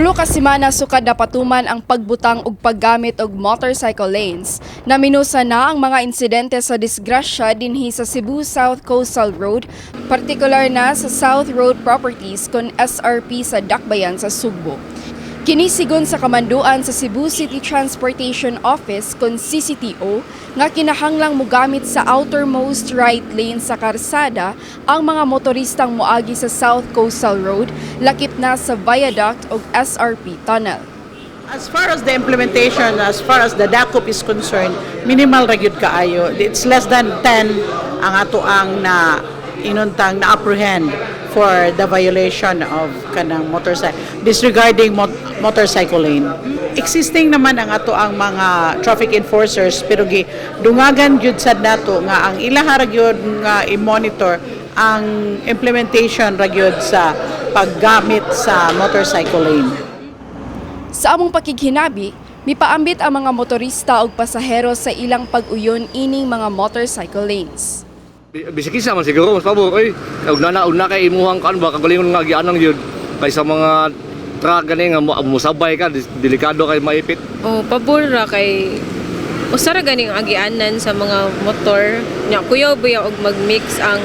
2 ka semana sukad napatuman ang pagbutang og paggamit og motorcycle lanes, naminusa na ang mga insidente sa disgrasya dinhi sa Cebu South Coastal Road, partikular na sa South Road Properties kon SRP sa Dakbayan sa Sugbo. Kini sigon sa kamanduan sa Cebu City Transportation Office kon CCTO nga kinahanglang mogamit sa outermost right lane sa karsada ang mga motoristang moagi sa South Coastal Road, lakip na sa viaduct og SRP tunnel. As far as the implementation, as far as the dakop is concerned, minimal ra gyud kaayo. It's less than 10 ang ato ang na inuntang na apprehend for the violation of kanang motorcycle disregarding motorcycle lane. Existing naman ang ato ang mga traffic enforcers, pero gi dungagan gyud sad nato nga ang ilaha ra gyud nga i-monitor ang implementation ra gyud sa paggamit sa motorcycle lane. Sa among pakighinabi, mipaambit ang mga motorista og pasahero sa ilang pag-uyon ining mga motorcycle lanes. Bisag kinsa man siguro mas pabor oy. Ug na kay imuhang kan ba kagalingon nga agianan gyud kaysa mga truck gani nga musabay ka, delikado kay maipit. Oh, pabor ra kay usa ra ganing agianan sa mga motor. Nya kuyaw ba og mag-mix ang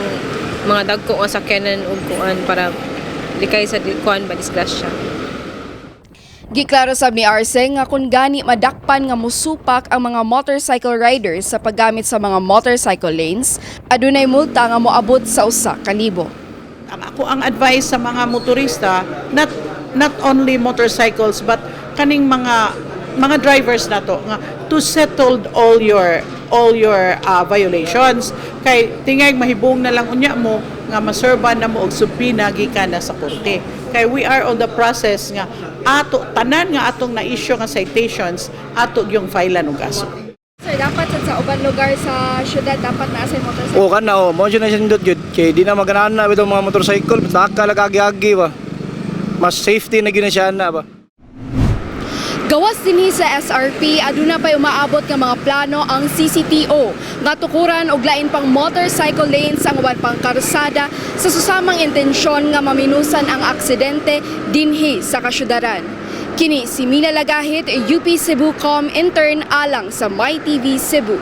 mga dagko nga sakyanan ug kuan para likay sa kuan ba, disgrasya. Giklaro sab ni Arce nga kung gani madakpan nga musupak ang mga motorcycle riders sa paggamit sa mga motorcycle lanes, adunay multa nga moabot sa 1,000. Ang ako ang advice sa mga motorista, not not only motorcycles but kaning mga drivers nato nga to settle all your violations kay tingay mahibong na lang unya mo nga maserban na mo og subpoena gikan na sa korte, kay we are on the process nga ato tanan nga atong na-issue nga citations ato yung filean og kaso. Sir, dapat sa uban lugar sa syudad dapat naa sa motorcycle. O kana o, mo na sindot gyud kay di na maganahan na bitong mga motorcycle, taka lang agi-agi ba. Mas safety na gyud na siya na ba. Gawas dinhi sa SRP, aduna pay umaabot nga mga plano ang CCTO nga tukuran og lain pang motorcycle lanes ang uban pang karsada sa susamang intensyon nga maminusan ang aksidente dinhi sa kasyudaran. Kini si Mina Lagahit, UP Cebu Com intern alang sa MyTV Cebu.